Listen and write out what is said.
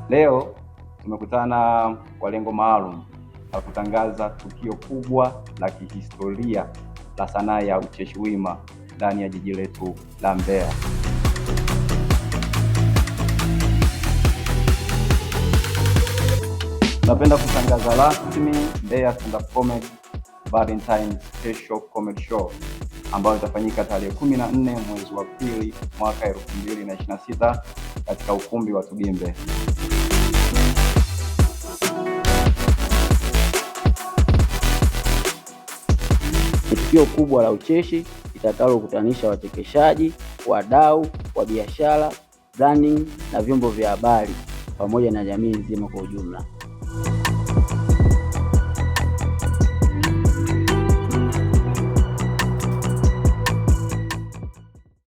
Leo tumekutana kwa lengo maalum la kutangaza tukio kubwa la kihistoria la sanaa ya ucheshi wima ndani ya jiji letu la Mbeya. Napenda kutangaza rasmi Mbeya Stand Up Comedy Valentine Special Comedy Show ambayo itafanyika tarehe 14 mwezi wa pili mwaka 2026 katika ukumbi wa Tugimbe. Ni tukio kubwa la ucheshi litakalokutanisha wachekeshaji, wadau wa biashara, branding na vyombo vya habari pamoja na jamii nzima kwa ujumla.